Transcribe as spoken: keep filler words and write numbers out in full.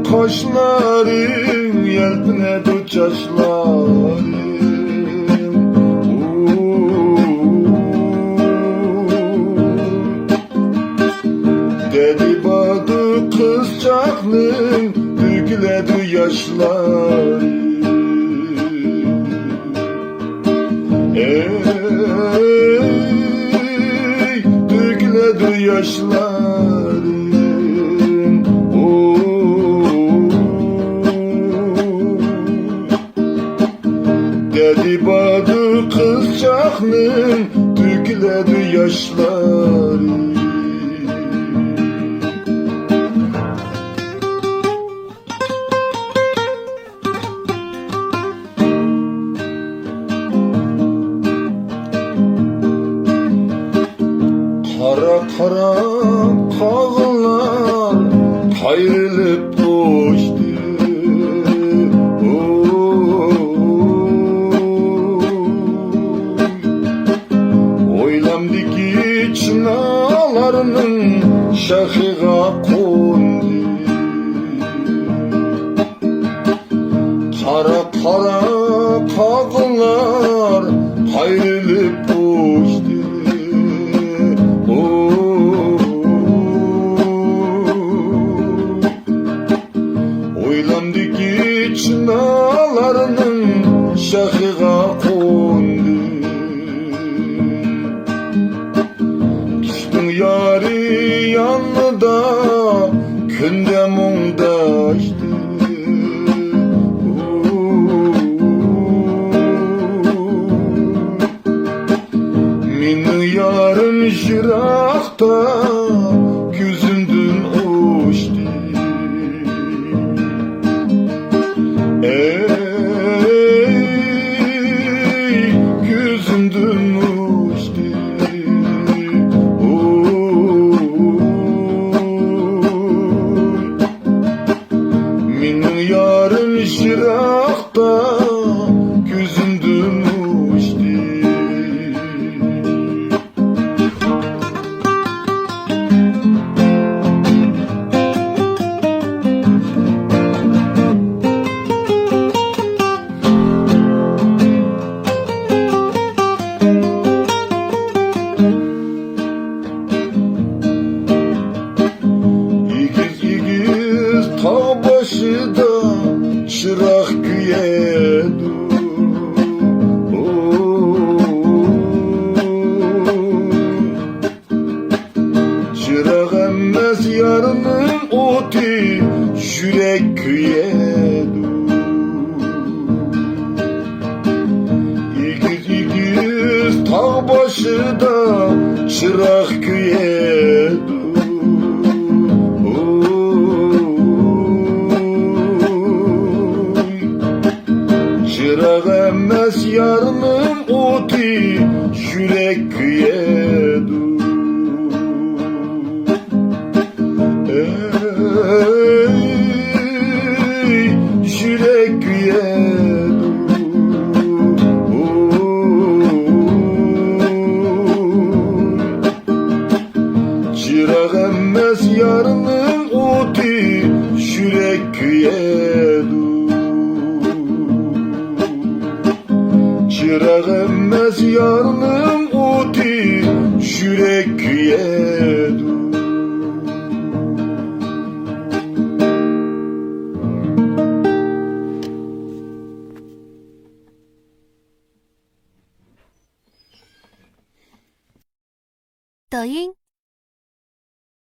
قاشلىرىڭ، يەلپۈنەدۇ چاچلىرىڭ. دەردى باردۇ قىزچاقنىڭ، تۆكۈلەدۇ ياشلىرىڭ. ئەي، تۆكۈلىدۇ ياشلىرىم. ئوي. دەردى باردۇ قىزچاقنىڭ، تۆكۈلىدۇ ياشلىرىم. قارا-قارا قاغىلار قايرىلىپ ئۇچتى. ھويلامدىكى چىنارلارنىڭ شېخىغا قوندى. قارا-قارا قاغىلار قايرىلىپ ئۇچتى. ئوي. ھويلامدىكى چىنارلارنىڭ شېخىغا قوندى. كىشىنىڭ يارى يانىدا كۈندە مۇڭداشتى. مېنىڭ يارىم يىراقتا كۆزۈمدىن ئۇچتى. ئەي، كۆزۈمدىن ئۇچتى. ئوي. مېنىڭ يارىم يىراقتا كۆزۈمدىن ئۇچتى. ئېگىز-ئېگىز تاغ بېشىدا چىراغ كۆيىدۇ. چىراغ ئەمەس يارنىڭ ئوتى، يۈرەك كۆيىدۇ. ئېگىز-ئېگىز تاغ بېشىدا چىراغ كۆيىدۇ. ئوي. چىراغ ئەمەس يارنىڭ ئوتى، يۈرەك كۆيىدۇ. ئەي، يۈرەك كۆيىدۇ. ئوي. چىراغ ئەمەس يارنىڭ ئوتى، يۈرەك كۆيىدۇ. چىراغ ئەمەس يارنىڭ ئوتى، يۈرەك كۆيىدۇ.